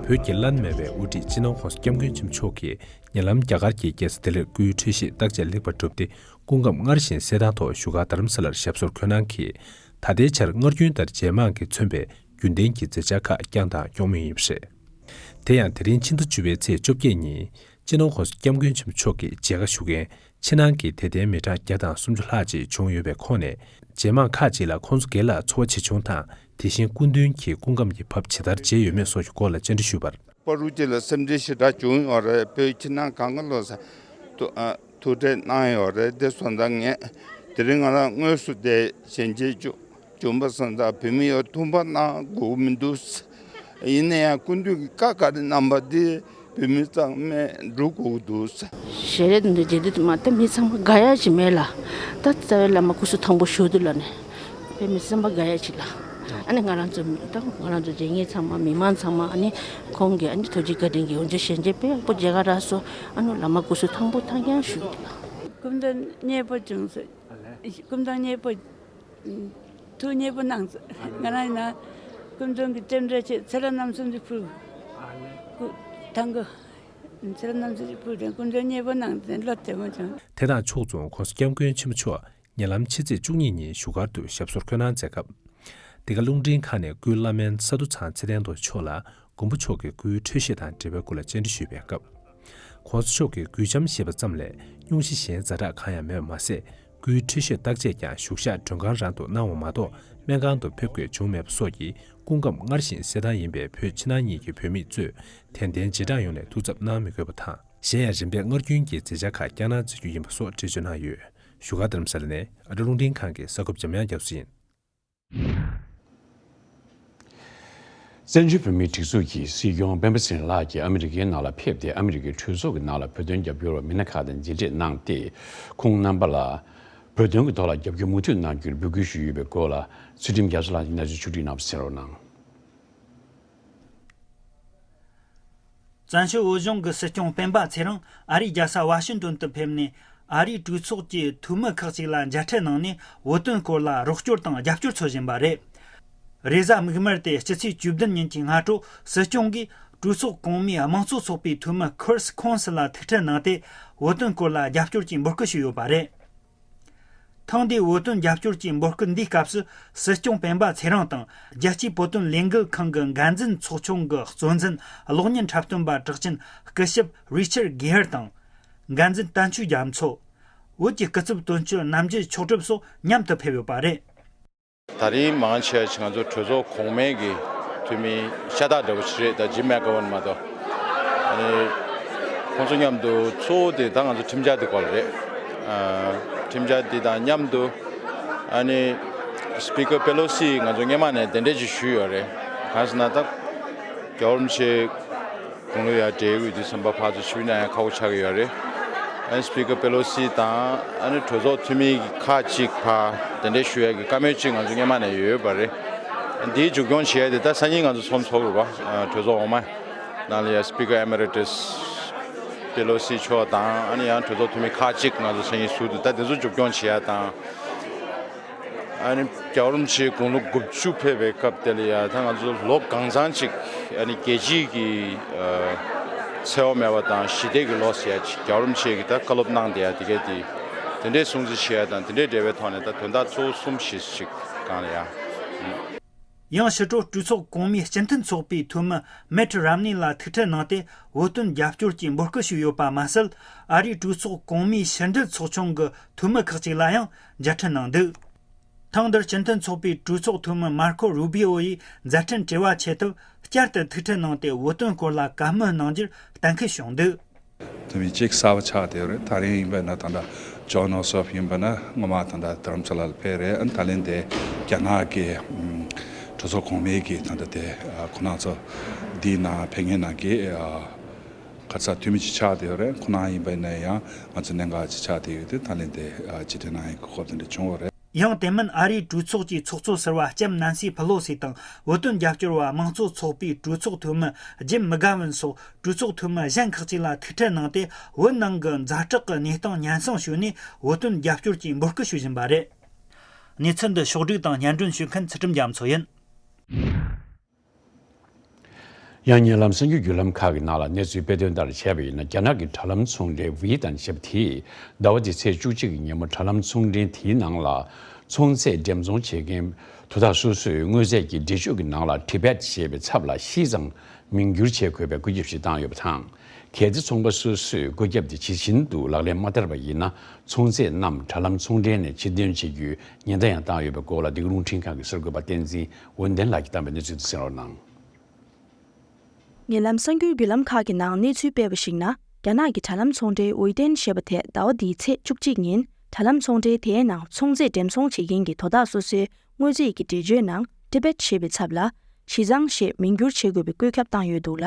བོད་ཀྱི་བླ་ན་མེད་པའི་དབུ་ཁྲིད་སྤྱི་ནོར་༸གོང་ས་༸སྐྱབས་མགོན་ཆེན་པོ་མཆོག་གིས་ཉེ་ལམ་རྒྱ་གར་གྱི་རྒྱལ་ས་ལྡི་ལིར་སྐུའི་འཕྲོད་བཞེས་བརྟག་དཔྱད་ལེགས་པར་གྲུབ་སྟེ། སྐུ་ཁམས་སྔར་བཞིན་གསལ་ཐང་ཐོག་བཞུགས་སྒར་རྡ་རམ་ས་ལར་ཞབས་སོར་འཁོད་གནང་གིས། ད་ལྟའི་ཆར་སྔར་རྒྱུན་ལྟར་རྗེས་མང་གིས་མཚོན་པའི་རྒྱུན་ལྡན་གྱི་མཛད་འཆར་ཁག་བསྐྱངས་དང་སྐྱོང་མུས་ཡིན་པ་རེད། དེ་ཡང་དེ་རིང་ཕྱི་ཟླ་བཅུ་པའི་ཚེས་བཅོ་བརྒྱད་ཉིན། སྤྱི་ནོར་༸གོང་ས་༸སྐྱབས་མགོན་ཆེན་པོ་མཆོག་གི་མཇལ་ཁ་ཞུ་མཁན་ཕྱི་ནང་གི་དད་ལྡན་མི་གྲངས་བརྒྱ་དང་སུམ་ཅུ་ལྷག་ཅིག་བྱུང་ཡོད་པའི་ཁོངས་ནས། རྗེས་མང་ཁག་ཅིག་ལ་ཁོང་ཚོ་སྒེར་ལ་འཚོ་བ་བྱེད་བྱུང་དང་། དེ་བཞིན་སྐུ་མདུན་གྱིས་སྐུ་ཁམས་ཀྱི་བབ་ཇི་ལྟར་མཇལ་ཡོད་མེད་སོགས་ཀྱི་སྐོར་ལ་བཅར་འདྲི་ཞུས་པར། བར་དུ་ཅིག་ལ་སེམས་ཁྲལ་ཞེ་དྲག་བྱུང་ཡོད་རེད། བོད་ཕྱི་ནང་གང་ག་ལོ་ས་ཐུག་ཨ་ཐུག་འཕྲད་གནང་ཡོད་རེད། དེ་སོང་ཙང་ངས་དེ་རིང་ང་རང་དངོས་སུ་དེ་ཞལ་མཇལ་བྱུང་བྱུང་པ་སོང་ཙང་བོད་མི་ཡོད་ཐུགས་ཕམ་གནང་དགོས་མི་འདུག་ཡིན་ན་ཡང་སྐུ་མདུན་གྱི་བཀའ་བཀའ་དྲིན་རྣམ་པ་དེ་བོད་མི་ཚང་མས་སྒྲུབ་དགོས་འདུག་ཞལ་རས་འདི་མཇལ་དུས་མ་ད་མི་ཚང་མ་དགའ་ཡ་ཞིག་མེད་ལ། ད་རྩ་བའི་བླ་མ་སྐུ་གཟུགས་ཐང་པོ་བཞུགས་འདུག་ལ་ནས། བོད་མི་སེམས་པ་དགའ་ཡ་ཞིག་ལ། ཨ་ནི་ང་རང་ཚོ་ད་ང་རང་ཚོ་རྒྱལ་ངེས་ཚང་མ་མི་མང་ཚང་མ་ཨ་ནི་ཁོང་གི་ཨ་ནི་ཐུགས་རྗེ་བཀའ་དྲིན་གྱིས་འོན་ཀྱང་ཞལ་མཇལ་དཔེ་ཡག་པོ་མཇལ་ག་རག་སོང་། ཨ་ནི་བླ་མ་སྐུ་གཟུགས་ཐང་པོ་ཐང་རྐྱང་བཞུགས་འདུག་ལ། སྐུ་མདུན་མཉེས་པོ་བྱུང་སོང་། སྐུ་མདུན་མཉེས་པོ། ཐུགས་མཉེས་པོ་གནང་སོང་། ང་རང་ཡིན་ན་སྐུ་མདུན་གྱི་རྟེན་འབྲེལ་ཆེད་ཚེ་རབས་རྣམ་གསུམ་གྱི་ཕུལ། སྐུ་ཐང་གི་ཚེ་རབས་རྣམ་གསུམ་གྱི་ཕུལ་དེ་སྐུ་མདུན་མཉེས་པོ་གནང་དེ་བློ་བདེ་མོ་བྱུང་། དེ་དང་ཕྱོགས་མཚུངས་༸གོང་ས་༸སྐྱབས་མགོན་ཆེན་པོ་མཆོག་ཉེ་ལམ་ཕྱི་ཚེས་བཅུ་གཉིས་ཉིན་བཞུགས་སྒར་དུ་ཞབས་སོར་འཁོད་གནང་མཛད་སྐབས། འདི་ག་རླུང་འཕྲིན་ཁང་ནས་སྐུའི་བླ་སྨན་ས་རྡོ་ཚང་ཚེ་བརྟན་རྡོ་རྗེ་མཆོག་ལ། མགོན་པོ་མཆོག་གི་སྐུའི་འཕྲོད་བཞེས་དང་འབྲེལ་བའི་སྐོར་ལ་བཅར་འདྲི་ཞུས་པའི་སྐབས། ༸གོང་ས་མཆོག་གིས་གུས་འཆམ་ཞེས་པ་ཙམ་ལས་སྙུང་གཞི་གཞན་ཛ་དྲག་གང་ཡང་མེད་པ་མ་ཟད། སྐུའི་འཕྲོད་བཞེས་བརྟག་དཔྱད་ཀྱང་བཞུགས་ཤག་མགྲོན་ཁང་རང་དུ་གནང་བ་མ་གཏོགས་སྨན་ཁང་དུ་ཕེབས་དགོས་བྱུང་མེད་པ་སོགས་ཀྱིས་སྐུ་ཁམས་སྔར་བཞིན་གསལ་ཐང་ཡིན་པས། བོད་ཕྱི་ནང་གཉིས་ཀྱི་བོད་མི་ཚོས་དད་ལྡན་རྗེས་འབྲང་ཡོངས་ནས་ཐུགས་འཚབ་གནང་མི་དགོས་པ་དང་། གཞན་ཡང་རིམ་པས་སྔར་རྒྱུན་གྱི་མཛད་འཆར་ཁག་བསྐྱངས་གནང་མཛད་རྒྱུ་ཡིན་པ་སོགས་འགྲེལ་བརྗོད་གནང་ཡོད། བཞུགས་སྒར་རྡ་རམ་ས་ལ་ནས་ཨ་ཊ་རླུང་འཕྲིན་ཁང་གི་གསར་འགོད་འཇམ་དབྱངས་རྒྱ་མཚོ་ཡིན། བཙན་བྱོལ་བོད་མིའི་སྒྲིག་འཛུགས་ཀྱི་སྲིད་སྐྱོང་སྤེན་པ་ཚེ་རིང་ལགས་ཀྱིས་ཨ་མི་རི་ཀའི་ནང་ལ་ཕེབས་ཏེ། ཨ་མི་རི་ཀའི་གྲོས་ཚོགས་ཀྱི་ནང་ལ་བོད་དོན་རྒྱབ་སྐྱོར་བ་མི་སྣ་ཁག་དང་མཇལ་འཕྲད་གནང་སྟེ། ཁོང་རྣམ་པ་ལ་བོད་དོན་གྱི་ཐོག་ལ་རྒྱབ་སྐྱོར་མུ་མཐུད་གནང་རྒྱུར་འབོད་སྐུལ་ཞུས་ཡོད་པའི་སྐོར་ལ་ཚུལ་ཁྲིམས་རྒྱ་མཚོ་ལགས་ཀྱིས་གནས་ཚུལ་ཕྱོགས་བསྒྲིགས་གནང་བ་གསན་རོགས་གནང་། བཙན་བྱོལ་བོད་གཞུང་གི་སྲིད་སྐྱོང་སྤེན་པ་ཚེ་རིང་ཨ་རིའི་རྒྱལ་ས་ཝ་ཤིང་ཏོན་དུ་ཕེབས་ནས། ཨ་རིའི་གྲོས་ཚོགས་ཀྱི་འཐུས་མི་ཁག་ཅིག་ལ་མཇལ་འཕྲད་གནང་ནས། བོད་དོན་སྐོར་ལ་རོགས་སྐྱོར་དང་རྒྱབ་སྐྱོར་འཚོལ་བཞིན་པ་རེད། རེས་གཟའ་མིག་དམར་ཏེ་སྤྱི་ཚེས་བཅུ་བདུན་ཉིན་གྱི་སྔ་དྲོ། སྲིད་སྐྱོང་གིས་གྲོས་ཚོགས་གོང་མའི་དམངས་གཙོ་ཚོགས་པའི་འཐུས་མི་ཁིར་སི་ཁོན་སི་ལ་ཐུག་འཕྲད་གནང་སྟེ། བོད་དོན་སྐོར་ལ་རྒྱབ་སྐྱོར་གྱི་འབོད་སྐུལ་ཞུས་ཡོད་པ་རེད། ཐེངས་འདིའི་བོད་དོན་རྒྱབ་སྐྱོར་གྱི་འབོད་སྐུལ་འདིའི་སྐབས་སུ། སྲིད་སྐྱོང་སྤེན་པ་ཚེ་རིང་དང་། རྒྱལ་སྤྱིའི་བོད་དོན་ལས་འགུལ་ཁང་གི་འགན་འཛིན་ཚོགས་ཆུང་གི་གཙོ་འཛིན་གློག་བརྙན་འཁྲབ་སྟོན་པ་གྲགས་ཅན་སྐུ་ཞབས་རི་ཆར་གྷེ་ཧར་དང་། འགན་འཛིན་བསྟན་ཆོས་རྒྱ་མཚོ། བོད་ཀྱི་སྐུ་ཚབ་དོན་གཅོད་རྣམ་རྒྱལ་མཆོག་གྲུབ་སོགས་མཉམ་དུ་ཕེབས་ཡོད་པ་རེད། ད་རིང་མང་ཆེ་ཞིག་ང་ཚོ་གྲོས་ཚོགས་གོང་མའི་གི་འཐུས་མི་ཤ་སྟག་འདྲ་བོ་ཞིག་རེད། ད་ཇིམ་མེག་གྷ་ཝན་མ་གཏོགས། ཨ་ནི་ཁོང་ཚོ་མཉམ་དུ་གཙོ་བོ་དེ་ད་ང་ཚོ་ཁྲིམས་འཆར་དེ་སྐོར་རེད། ཨ། ཁྲིམས་འཆར་དེ་དང་མཉམ་དུ་ཨ་ནི་སི་པི་ཀར་པེ་ལོ་སི་ང་ཚོ་སྔོན་མ་ནས་གདན་འདྲེན་ཅིག་ཞུས་ཡོད་རེད། གང་ཟེར་ན་ད་རྒྱལ་བ་རིན་པོ་ཆེ་དགུང་ལོ་ཡར་བགྲེས་ཡོད་དུས་ཙམ་པ་ཕར་ཚུར་ཆིབས་བསྒྱུར་གནང་ཡ་ཁག་པོ་ཆགས་ཀྱི་ཡོད་རེད། ཨ་ནི་སི་པི་ཀར་པེ་ལོ་སི་དང་ཨ་ནི་གྲོས་ཚོགས་འཐུས་མི་ཁག་ཅིག་ཕར་གདན་འདྲེན་ཞུ་ཡ་གི་བཀའ་མོལ་ཅིག་ང་ཚོ་སྔོན་མ་ནས་ཡོད་ཡོད་པ་རེད། འདིའི་མཇུག་སྐྱོང་བྱེད་ཡ་དེ་ད་སང་ཉིན་ང་ཚོ་ཚོགས་འདུ་ཚོགས་ཀྱི་རེད་པ། ཨ། གྲོས་ཚོགས་འོག་མ་ནང་ལ་ཡ་སི་པི་ཀར་ཨེ་མེ་རི་ཊས་པེ་ལོ་སི་མཆོག་དང་ཨ་ནི་ཡང་གྲོས་ཚོགས་འཐུས་མི་ཁག་ཅིག་ང་ཚོ་སང་ཉིན་ཟུར་དུ་ད་དེ་ཚོ་མཇུག་སྐྱོང་བྱེད་ཡ་དང་། ཨ་ནི་རྒྱལ་བ་རིན་པོ་ཆེ་དགུང་ལོ་དགུ་བཅུ་ཕེབས་པའི་སྐབས་དེ་ལ་ཡ་ད་ང་ཚོ་ལོ་གང་ཚང་ཅིག་ཨ་ནི་རྒྱལ་སྤྱིའི་གི་ཨ་འཚེ་བ་མེད་པ་དང་ཞི་བདེ་གི་ལོ་ཟེར་ཡ་ཅིག་རྒྱལ་བ་རིན་པོ་ཆེ་གིས་ད་བཀའ་སློབ་གནང་བསྡད་ཡ་དེ་གས་དེ་དེ་འདྲའི་སྲུང་བརྩི་བྱེད་ཡ་དང་། དེ་འདྲའི་འབྲེལ་བའི་ཐོག་ནས་ད་དོན་དག་གཙོ་བོ་གསུམ་བཞི་ཅིག་སྒང་ལ་ཡ། ཡང་ཕྱི་དྲོ་གྲོས་ཚོགས་གོང་མའི་སྤྱི་མཐུན་ཚོགས་པའི་འཐུས་མི་མེ་ཊ་རམ་ནི་ལ་ཐུག་འཕྲད་གནང་སྟེ། བོད་དོན་རྒྱབ་སྐྱོར་གྱི་འབོད་སྐུལ་ཞུས་ཡོད་པ་མ་ཟད། ཨ་རིའི་གྲོས་ཚོགས་གོང་མའི་ཕྱི་འབྲེལ་ཚོགས་ཆུང་གི་འཐུས་མི་ཁག་ཅིག་ལ་ཡང་མཇལ་འཕྲད་གནང་འདུག་ཐེངས་འདིར་སྤྱི་མཐུན་ཚོགས་པའི་གྲོས་ཚོགས་འཐུས་མི་མར་ཁོ་རུ་བྷི་ཨོ་ཡིས་མཛད་འཕྲིན་དྲི་བ་ཆེ་ཐབས་བསྐྱར་དུ་ཐུག་འཕྲད་གནང་སྟེ། བོད་དོན་སྐོར་ལ་བཀའ་མོལ་གནང་རྒྱུར་གཏན་འཁེལ་བྱུང་འདུག་དེ་མིན་གཅིག་གསར་པ་ཆགས་བསྡད་ཡོད་རེད། ད་རིང་ཡིན་པ་ན་ད་ལྟ་ཇོན་ཨོ་སོབ་ཡིན་པ་ན་སྔོན་མ་ད་ལྟ་དྷ་རམ་ས་ལ་ལ་ཕེབས་རེད། ཨ་ནི་ད་ལན་དེ་རྒྱ་ནག་གི་ཨམ་གྲོས་ཚོགས་གོང་མའི་གི་ད་ལྟ་དེ་ཨ་ཁོ་ན་ཚོ་འདིའི་ནང་ཕེབས་མཁན་ནང་གི་ཨ་ག་ས་འཐུས་མི་ཅིག་ཆགས་བསྡད་ཡོད་རེད། ཁོ་ན་ཡིན་པ་ན་ཡང་ང་ཚོ་གནད་འགག་ཅིག་ཆགས་བསྡད་ཡོད་དུས་ད་ལན་དེ་ཨ་ཕྱིར་འཐེན་གནང་ཡག་གི་གོ་སྐབས་དེ་འདྲ་བྱུང་བ་རེད། ཡང་དེ་མིན་ཨ་རིའི་གྲོས་ཚོགས་ཀྱི་ཚོགས་གཙོ་ཟུར་པ་ལྕམ་ནན་སི་ཕེ་ལོ་སི་དང་བོད་དོན་རྒྱབ་སྐྱོར་བ་དམངས་གཙོ་ཚོགས་པའི་གྲོས་ཚོགས་འཐུས་མི་ཇིམ་མི་གྷ་ཝིན་སོགས་གྲོས་ཚོགས་འཐུས་མི་གཞན་ཁག་ཅིག་ལ་ཐུག་འཕྲད་གནང་སྟེ། བོད་ནང་གི་ཛ་དྲག་གི་གནས་སྟངས་སྙན་སེང་ཞུས་ནས་བོད་དོན་རྒྱབ་སྐྱོར་གྱི་འབོད་སྐུལ་ཞུ་བཞིན་པ་རེད། གནས་ཚུལ་འདི་ཕྱོགས་བསྒྲིགས་དང་སྙན་སྒྲོན་ཞུ་མཁན་ཚུལ་ཁྲིམས་རྒྱ་མཚོ་ཡིན། ཡང་ཉེ་ལམ་གསར་འགྱུར་བརྒྱུད་ལམ་ཁག་གི་ནང་ལ་གནས་ཚུལ་སྤེལ་དོན་ལྟར་བྱས་པ་ཡིན་ན། རྒྱ་ནག་གི་དྲ་ལམ་ཚོང་འབྲེལ་ཝེ་ཏན་ཞེས་པ་དེས་ཟླ་བ་འདིའི་ཚེས་བཅུ་གཅིག་གི་ཉིན་མོ་དྲ་ལམ་ཚོང་འབྲེལ་དེའི་ནང་ལ་ཚོང་རྫས་འགྲེམས་ཚོང་བྱེད་མཁན་དོ་བདག་སོ་སོས་དངོས་རྫས་ཀྱི་འགྲེལ་བརྗོད་ཀྱི་ནང་ལ་ཊི་བེཊ་ཞེས་པའི་ཚབ་ལ་ཤི་ཙང་མིང་བསྒྱུར་བྱེད་དགོས་པའི་བཀོད་ཁྱབ་ཞིག་བཏང་ཡོད་པ་དང་། གལ་ཏེ་ཚོང་པ་སོ་སོས་བཀོད་ཁྱབ་དེ་ཇི་བཞིན་དུ་ལག་ལེན་མ་བསྟར་བ་ཡིན་ན། ཚོང་རྫས་རྣམས་དྲ་ལམ་ཚོང་འབྲེལ་ནས་ཕྱིར་འདོན་བྱེད་རྒྱུའི་ཉེན་བརྡ་ཡང་བཏང་ཡོད་པའི་སྐོར་ལ། འདི་ག་རླུང་འཕྲིན་ཁང་གི་གསར་འགོད་པ་བསྟན་འཛིན་འོད་ལྡན་ལགས་ཀྱིས་བཏང་བའི་གནས་ཚུལ་དེ་གསན་རོགས་གནང་། ཉེ་ལམ་གསར་འགྱུར་བརྒྱུད་ལམ་ཁག་གི་ནང་གནས་ཚུལ་སྤེལ་བ་ཞིག་ན། རྒྱ་ནག་གི་དྲ་ལམ་ཚོང་འབྲེལ་ཝེ་ཏན་ཞེས་པ་དེས་ཟླ་བ་འདིའི་ཚེས་བཅུ་གཅིག་ཉིན་དྲ་ལམ་ཚོང་འབྲེལ་དེའི་ནང་ཚོང་རྫས་འགྲེམས་ཚོང་བྱེད་མཁན་གྱི་དོ་བདག་སོ་སོའི་དངོས་རྫས་ཀྱི་འགྲེལ་བརྗོད་ནང་ཊི་བེཊ་ཞེས་པའི་ཚབ་ལ་ཞི་ཙང་ཞེས་མིང་བསྒྱུར་བྱེད་དགོས་པའི་བཀོད་ཁྱབ་བཏང་ཡོད་འདུག་ལ།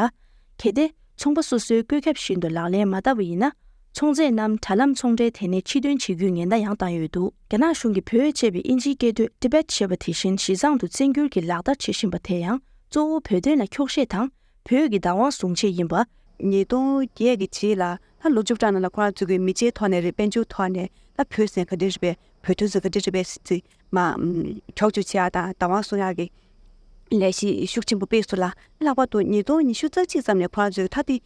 གལ་ཏེ་ཚོང་པ་སོ་སོའི་བཀོད་ཁྱབ་བཞིན་དུ་ལག་ལེན་མ་བསྟར་བ་ཡིན་ན། ཚོང་རྫས་རྣམས་དྲ་ལམ་ཚོང་འབྲེལ་དེ་ནས་ཕྱིར་འདོན་བྱེད་རྒྱུའི་ཉེན་བརྡ་ཡང་བཏང་ཡོད་འདུག་རྒྱ་ནག་གཞུང་གིས་བོད་ཅེས་པའི་དབྱིན་ཇིའི་སྐད་དོད་ཊི་བེཊ་ཞེས་པ་དེ་བཞིན་ཞི་ཙང་དུ་བཙན་བསྒྱུར་གྱིས་ལག་བསྟར་བྱེད་བཞིན་པ་དེ་ཡང་གཙོ་བོ་བོད་དོན་ལ་འཁྱོག་བཤད་དང་བོད་ཀྱི་བདག་དབང་བཟུང་ཆེད་ཡིན་པ། ཉིས་སྟོང་བརྒྱད་ཀྱི་རྗེས་ལ་ད་ལོ་བཅུ་གྲངས་ནང་ལ་ཁོ་རང་ཚོ་གི་མི་ཆེའི་ཐོག་ནས་རེད། དཔལ་འབྱོར་ཐོག་ནས་ད་བོད་ཟེར་ག་འདྲ་རེད་པས། བོད་དོན་ཟེར་ག་འདྲ་རེད་པས་ཟེར་མ་འཁྱོག་བརྗོད་བྱེད་ཡག་དང་བདག་དབང་བཟུང་ཡག་གི་ལས་གཞི་ཤུགས་ཆེན་པོ་སྤེལ་སོང་ལ། ལྷག་པར་དུ་ཉིས་སྟོང་ཉི་ཤུ་རྩ་གཅིག་ཙམ་ནས་ཁོ་རང་ཚོས་ད་དེ་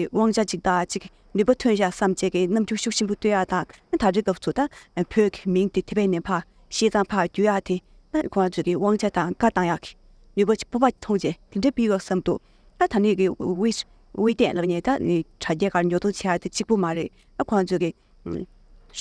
དབང་ཆ་ཅིག་དང་ཅིག་ནུས་པ་ཐོན་ཡག་བསམ་བྱས་ཀྱི་རྣམ་འགྱུར་ཤུགས་ཆེན་པོ་སྟོན་ཡག་དང་། ད་རེས་སྐབས་སུ་ད་བོད་ཀྱི་མིང་དེ་དེ་བས་ནས་ཕར་ཤི་ཙང་ཕར་བསྒྱུར་ཡག་དེ་ད་ཁོ་རང་ཚོས་ཀྱི་དབང་ཆ་དང་བཀའ་བཏང་ཡག་གི་ནུས་པ་ཅིག་སྤོབས་པ་མཐོང་བྱས་དེ་འདྲ་སྤེལ་ཡོད་བསམ་འདུག་ད་ད་ནས་ཀྱི་ཝེ་ཝེ་ཏན་ལབ་ནས་ད་ནི་དྲ་རྒྱའི་སྒང་ཉོ་ཚོང་བྱེད་ཡག་དེ་གཅིག་པུ་མ་རེད། ད་ཁོ་རང་ཚོས་ཀྱི་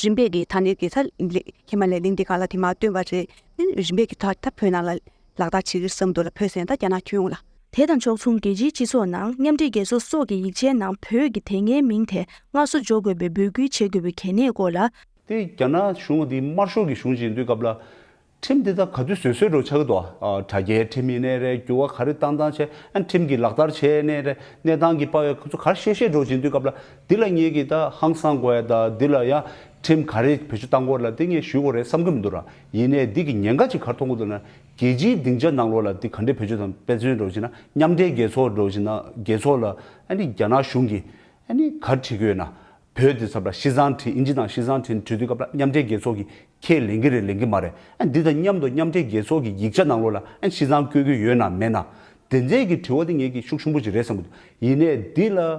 རིམ་པས་ཀྱི་ད་ནི་ཀྱི་ས་ལེ་ཧི་མ་ལའི་གླིང་འདི་སྒང་ལ་དེ་མར་བཏོན་པ་རེད། རིམ་པས་ཀྱི་ད་ད་བོད་ནང་ལ་ལག་བསྟར་བྱེད་ཀྱི་བསམ་འདུག་ལ། བོད་ཟེར་ན་ད་རྒྱ་ནག་ཁྱོན་ཡོངས་ལ། དེ་དང་ཕྱོགས་མཚུངས་རྒྱལ་སྤྱིའི་སྤྱི་ཚོགས་ནང་མཉམ་འབྲེལ་རྒྱལ་ཚོགས་སོགས་ཀྱི་ཡིག་ཆའི་ནང་བོད་ཀྱི་དེ་སྔའི་མིང་དེ་སྔར་སོར་འཇོག་དགོས་པའི་འབོད་སྐུལ་བྱེད་དགོས་པའི་གལ་གནད་སྐོར་ལ། དེ་རྒྱ་ནག་གཞུང་འདི་དམར་ཤོག་གི་གཞུང་ཞིག་ཡིན་དུས་སྐབས་ལ། ཁྲིམས་འདི་ད་ག་དུས་བཟོས་བཟོས་འགྲོ་ཆགས་ཀྱི་འདུག་ཨ། དྲ་རྒྱའི་ཁྲིམས་ཡིན་ནའི་རེད། འགྱུར་བ་ག་རེ་བཏང་བཏང་བྱས། ཨ། ཁྲིམས་ཀྱི་ལག་བསྟར་བྱས་ནའི་རེད། གནས་སྟངས་ཀྱི་དཔའ་བའི་ཁོ་ཚོ་ག་རེ་བཤད་བཤད་འགྲོ་བཞིན་དུས་སྐབས་ལ། འདི་ལ་ངེད་ཀྱིས་ད་ཧང་སང་དགོས་ཡ། ད་འདི་ལ་ཡང་ཁྲིམས་ག་རེ་བེད་སྤྱོད་བཏང་དགོས་ལ་འདི་ངས་ཞུ་དགོས་རེད་བསམ་གྱི་མི་འདུག་ར། ཡིན་ནའི་འདི་གི་ཉེན་ཁ་ཅིག་ག་རེ་མཐོང་གི་འདུག་ན། རྒྱལ་སྤྱིའི་སྡིངས་ཆ་ནང་ལོགས་ལ་འདི་ག་འདྲས་བེད་སྤྱོད་དང་དཔེ་མཚོན་འགྲོ་བཞིན་ན། མཉམ་འབྲེལ་རྒྱལ་ཚོགས་འགྲོ་བཞིན་ན། རྒྱལ་ཚོགས་ལ་ཨ་ནི་རྒྱ་ནག་གཞུང་གིས་ཨ་ནི་ག་རེ་བྲིས་ཀྱི་ཡོད་ན། བོད་འདི་ཚབ་ལ་ཤི་ཙང་བྲིས། ཨིན་ཇི་དང་ཤི་ཙང་བྲིས། བྲིས་དུས་སྐབས་ལ་མཉམ་འབྲེལ་རྒྱལ་ཚོགས་ཀྱིས་ཁས་ལེན་གྱི་རེད་ལེན་གྱི་མ་རེད། ཨ། འདི་དང་མཉམ་དུ་མཉམ་འབྲེལ་རྒྱལ་ཚོགས་ཀྱི་ཡིག་ཆ་ནང་ལོགས་ལ་ཨ་ནི་ཤི་ཙང་བཀོད་ཀྱི་ཡོད་ན་མེད་ན། དེ་འདྲའི་གི་དྲི་བ་དེ་ངེད་ཀྱིས་ཤུགས་ཆེན་པོ་ཅིག་རེད་བསམ་གྱི་འདུག་ཡིན་ནའི་འདི་ལ། ཨ།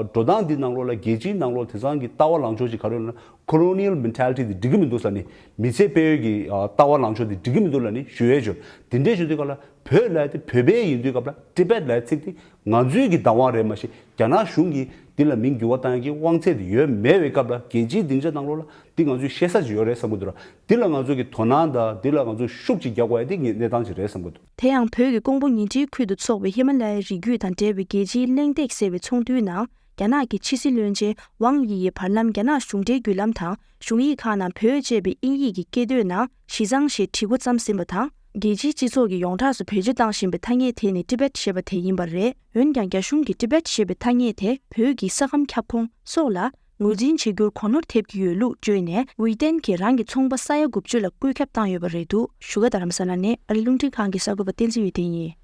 འགྲོ་སྟངས་འདི་ནང་ལོགས་ལ་རྒྱལ་སྤྱིའི་ནང་ལོགས་དེང་སང་གི་ལྟ་བ་ལངས་ཕྱོགས་ཅིག་ག་རེ་ཡོད་ན། colonial mentality འདི་འགྲིག་གི་མི་འདུག་ཟེར་ནི། མི་ཚེ་སྤེལ་ཡུལ་གྱི། ཨ། ལྟ་བ་ལངས་ཕྱོགས་འདི་འགྲིག་གི་མི་འདུག་ལབ་ནི་ཞུ་ཡས་བྱུང་། དེ་འདྲའི་ཞུ་དུས་སྐབས་ལ། བོད་ལབ་ཡ་དེ་བོད་པའི་ཡིན་དུས་སྐབས་ལ་ཊི་བེཊ་ལབ་ཡ་ཚིག་དེ་ང་ཚོའི་གི་བདག་དབང་རེད། མ་གཞི་རྒྱ་ནག་གཞུང་གིས་འདི་ལ་མིང་འགྱུར་བ་བཏང་ཡ་གི་དབང་ཚད་དེ་ཡོད་མེད་པའི་སྐབས་ལ། རྒྱལ་སྤྱིའི་སྡིངས་ཆ་ནང་ལོགས་ལ་འདི་ང་ཚོས་བཤད་ས་ཅིག་ཡོད་རེད་བསམ་གྱི་འདུག་ར། འདི་ལ་ང་ཚོ་གི་དོ་སྣང་དང་འདི་ལ་ང་ཚོས་ཤུགས་ཅིག་རྒྱག་དགོས་ཡ་དེ་ངའི་གནས་སྟངས་ཅིག་རེད་བསམ་གྱི་འདུག་དེ་ཡང་བོད་ཀྱི་ཀོང་པོ་ཉིང་ཁྲིའི་ཁུལ་དུ་འཚོགས་པའི་ཧི་མ་ལ་ཡའི་རི་རྒྱུད་དང་འབྲེལ་བའི་རྒྱལ་སྤྱིའི་གླེང་སྟེགས་ཟེར་བའི་ཚོགས་འདུའི་ནང་། རྒྱ་ནག་གི་ཕྱི་སྲིད་བློན་ཆེན་ཝང་དབྱི་ཡིས་བར་ལམ་རྒྱ་ནག་གཞུང་འབྲེལ་བརྒྱུད་ལམ་དང་གཞུང་ཡིག་ཁག་ནང་བོད་ཅེས་པའི་དབྱིན་ཡིག་གི་སྐད་དོད་ནང་ཞི་ཙང་ཞེས་བྲིས་འགོ་བརྩམས་ཟིན་པ་དང་། རྒྱལ་སྤྱིའི་སྤྱི་ཚོགས་ཀྱི་ཡོངས་གྲགས་སུ་བེད་སྤྱོད་བཏང་བཞིན་པའི་ཐ་སྙད་དེ་ནི་ཊི་བེཊ་ཞེས་པ་དེ་ཡིན་པ་རེད། འོན་ཀྱང་རྒྱ་གཞུང་གིས་ཊི་བེཊ་ཞེས་པའི་ཐ་སྙད་དེ་བོད་ཀྱི་ས་ཁམས་ཁྱབ་ཁོངས་སོགས་ལ་ངོས་འཛིན་བྱེད་རྒྱུར་གོ་ནོར་ཐེབས་ཀྱི་ཡོད་ལུགས་བརྗོད་ནས། ཝེ་ཏན་གྱིས་རང་གི་ཚོང་པ་ས་ཡ་དགུ་བཅུ་ལ་བཀོད་ཁྱབ་བཏང་ཡོད་པ་རེད་འདུག་བཞུགས་སྒར་རྡ་རམ་ས་ལ་ནས་ཨ་རིའི་རླུང་འཕྲིན་ཁང་གི་གསར་འགོད་པ་བསྟན་འཛིན་འོད་ལྡན་ཡིན།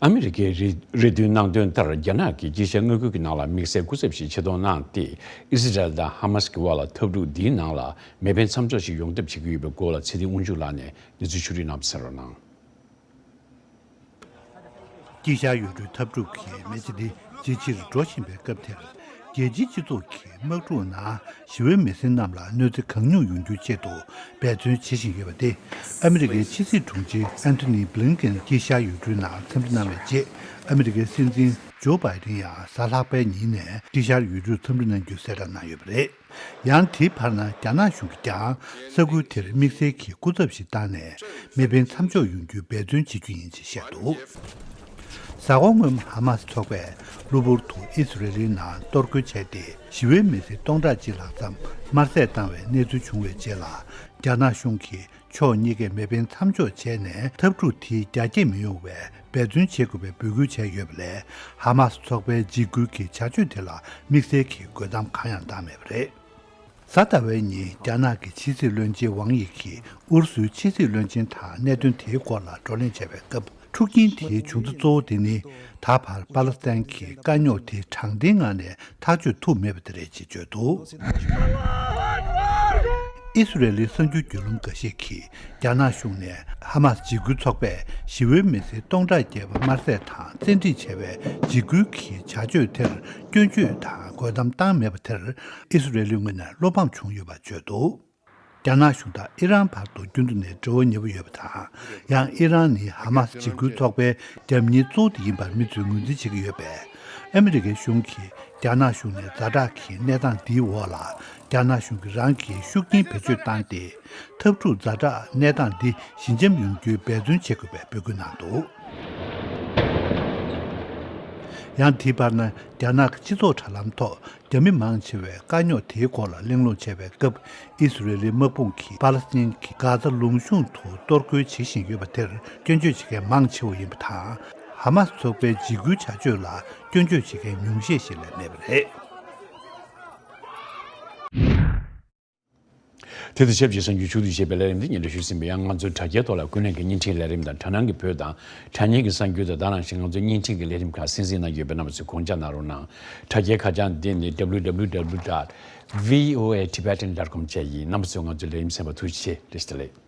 ཨ་མི་རི་ཀའི་རེ་རེ་འདུན་གནང་དོན་ལྟར། རྒྱ་ནག་གིས་དཀྱིལ་ཤར་མངའ་ཁུལ་གྱི་ནང་ལ་དམིགས་བསལ་སྐུ་ཚབ་ཞིག་ཆེད་གཏོང་གནང་སྟེ། ཨི་སི་རལ་དང་ཧ་མ་སི་གི་དབར་ལ་འཐབ་འཁྲུག་འདིའི་ནང་ལ་མེ་འཕེན་མཚམས་འཇོག་ཞིག་ཡོང་ཐབས་བྱེད་ཀྱི་ཡོད་པའི་སྐོར་ལ་ཚེ་བརྟན་དབང་ཕྱུག་ལགས་ནས་གནས་ཚུལ་ཕྱོགས་བསྒྲིགས་གནང་བ་གསན་རོགས་གནང་། དཀྱིལ་ཤར་ཡུལ་གྲུའི་འཐབ་འཁྲུག་གི་མེ་ལྕེ་འདི་ཇེ་ཆེར་འགྲོ་བཞིན་པའི་སྐབས་དེར། རྒྱལ་སྤྱིའི་སྤྱི་ཚོགས་ཀྱི་དམག་འཁྲུག་ནང་ཞི་བའི་མི་སེར་རྣམས་ལ་གནོད་འཚེ་གང་ཉུང་ཡོང་རྒྱུའི་ཆེད་དུ་འབད་བརྩོན་བྱེད་བཞིན་ཡོད་པ་དེ། ཨ་མི་རི་ཀའི་ཕྱི་སྲིད་དྲུང་ཆེ་ཨན་ཐོ་ནི་བྷི་ལིན་ཀེན་དཀྱིལ་ཤར་ཡུལ་གྲུའི་ནང་འཚམས་འདྲི་གནང་བའི་རྗེས། ཨ་མི་རི་ཀའི་སྲིད་འཛིན་ཇོ་བྷའི་ཌེན་ཡང་གཟའ་ལྷག་པའི་ཉིན་ནས་དཀྱིལ་ཤར་ཡུལ་གྲུར་འཚམས་འདྲི་གནང་རྒྱུའི་གསལ་བསྒྲགས་གནང་ཡོད་པ་རེད། ཡང་དེའི་བར་ན་རྒྱ་ནག་གཞུང་གིས་ཀྱང་ས་ཁུལ་དེར་དམིགས་བསལ་གྱི་སྐུ་ཚབ་ཞིག་བཏང་ནས་མེ་འཕེན་མཚམས་འཇོག་ཡོང་རྒྱུའི་འབད་བརྩོན་བྱེད་རྒྱུ་ཡིན་ཅེས་བཤད་འདུག། གཟའ་འཁོར་སྔོན་མ་ཧ་མ་སི་ཚོགས་པས་གློ་བུར་དུ་ཨི་སི་རེ་ལིའི་ནང་གཏོར་རྒོལ་བྱས་ཏེ། ཞི་བའི་མི་སེར་སྟོང་ཕྲག་གཅིག་ལྷག་ཙམ་དམར་བསད་བཏང་བའི་གནས་ཚུལ་བྱུང་བའི་རྗེས་ལ། རྒྱ་ནག་གཞུང་གིས་ཕྱོགས་གཉིས་ཀས་མེ་འཕེན་མཚམས་འཇོག་བྱས་ནས་འཐབ་འཁྲུག་དེ་རྒྱ་སྐྱེད་མི་ཡོང་བའི་འབད་བརྩོན་བྱེད་དགོས་པའི་འབོད་སྐུལ་བྱས་ཡོད་པ་ལས། ཧ་མ་སི་ཚོགས་པའི་འཇིགས་སྐུལ་གྱི་བྱ་སྤྱོད་དེ་ལ་དམིགས་བསལ་གྱི་རྒོལ་གཏམ་གང་ཡང་བཏང་མེད་པ་རེད། གཟའ་ཟླ་བའི་ཉིན་རྒྱ་ནག་གི་ཕྱི་སྲིད་བློན་ཆེན་ཝང་ཡི་གིས་ཨུ་རུ་སུའི་ཕྱི་སྲིད་བློན་ཆེན་དང་གནད་དོན་དེའི་སྐོར་ལ་བགྲོ་གླེང་བྱས་པའི་སྐབས། འཁྲུག་རྐྱེན་དེའི་བྱུང་ཚུལ་གཙོ་བོ་དེ་ནི། ད་བར་པ་ལི་སི་ཐན་གྱི་དཀའ་རྙོག་དེ་དྲང་བདེན་ངང་ནས་ཐག་གཅོད་ཐུབ་མེད་པ་དེ་རེད་ཅེས་བརྗོད་འདུག། ཨི་སི་རེ་ལིའི་གསར་འགྱུར་བརྒྱུད་ལམ་འགའ་ཞིག་གིས། རྒྱ་ནག་གཞུང་ནས་ཧ་མ་སི་འཇིགས་སྐུལ་ཚོགས་པས་ཞི་བའི་མི་སེར་སྟོང་ཕྲག་བརྒལ་བ་དམར་བསད་དང་བཙན་ཁྲིད་བྱས་པའི་འཇིགས་སྐུལ་གྱི་བྱ་སྤྱོད་དེར་སྐྱོན་བརྗོད་དང་རྒོལ་གཏམ་བཏང་མེད་པ་དེར། ཨི་སི་རེ་ལིའི་ངོས་ནས་བློ་ཕམ་བྱུང་ཡོད་པ་བརྗོད་འདུག། རྒྱ་ནག་གཞུང་དང་ཨི་རན་བར་དུ་རྒྱུན་དུ་ནས་འབྲེལ་བ་ཉེ་པོ་ཡོད་པ་དང་། ཡང་ཨི་རན་ནི་ཧ་མ་སི་འཇིགས་སྐུལ་ཚོགས་པའི་རྒྱབ་གཉེར་གཙོ་བོ་དེ་ཡིན་པར་མི་ཚོས་ངོས་འཛིན་བྱེད་ཀྱི་ཡོད་པས། ཨ་མི་རི་ཀའི་གཞུང་གིས་རྒྱ་ནག་གཞུང་ནས་ཛ་དྲག་གི་གནས་སྟངས་འདིའི་འོག་ལ། རྒྱ་ནག་གཞུང་གིས་རང་གི་ཤུགས་རྐྱེན་བེད་སྤྱོད་བཏང་སྟེ། འཐབ་འཁྲུག་ཛ་དྲག་གནས་སྟངས་འདི་ཞི་འཇམ་ཡོང་རྒྱུའི་འབད་བརྩོན་བྱེད་དགོས་པའི་འབོད་སྐུལ་གནང་འདུག། ཡང་དེའི་བར་ན། རྒྱ་ནག་གི་སྤྱི་ཚོགས་དྲ་ལམ་ཐོག་རྒྱ་མི་མང་ཆེ་བས་དཀའ་རྙོག་དེའི་སྐོར་ལ་གླེང་སློང་བྱས་པའི་སྐབས། ཨི་སི་རེ་ལིའི་དམག་དཔུང་གིས་པ་ལི་སི་ཐན་གྱི་གྷ་ཛ་ལུང་གཤོང་དུ་གཏོར་རྒོལ་བྱེད་བཞིན་ཡོད་པ་དེར་སྐྱོན་བརྗོད་བྱེད་མཁན་མང་ཆེ་བ་ཡིན་པ་དང་། ཧ་མ་སི་ཚོགས་པའི་འཇིགས་སྐུལ་བྱ་སྤྱོད་ལ་སྐྱོན་བརྗོད་བྱེད་མཁན་ཉུང་ཤས་ཤིག་ལས་མེད་པ་རེད། དེ་དང་ཆབས་ཅིག་གསར་འགྱུར་ཕྱོགས་བསྡུས་བྱས་པའི་ལས་རིམ་འདི་སྙན་སྒྲོན་ཞུས་ཟིན་པ་ཡང་། ང་ཚོའི་དྲ་རྒྱའི་ཐོག་ལ་ཀུན་གླེང་གི་བརྙན་འཕྲིན་ལས་རིམ་དང་། དྲ་སྣང་གི་བོད་དང་དྲ་བརྙན་གྱི་གསར་འགྱུར་དང་། དེ་ནང་བཞིན་ང་ཚོའི་བརྙན་འཕྲིན་གྱི་ལས་རིམ་ཁག་གསན་གཟིགས་གནང་གི་ཡོད་པས། རྣམ་པ་ཚོས་དགོངས་འཇགས་གནང་རོགས་གནང་། དྲ་རྒྱའི་ཁ་བྱང་འདི་ནི་www dot voatibetan dot com བཅས་ཡིན། རྣམ་པ་ཚོས་ང་ཚོའི་ལས་རིམ་གསན་པར་ཐུགས་རྗེ་ཆེ། བཀྲ་ཤིས་བདེ་ལེགས།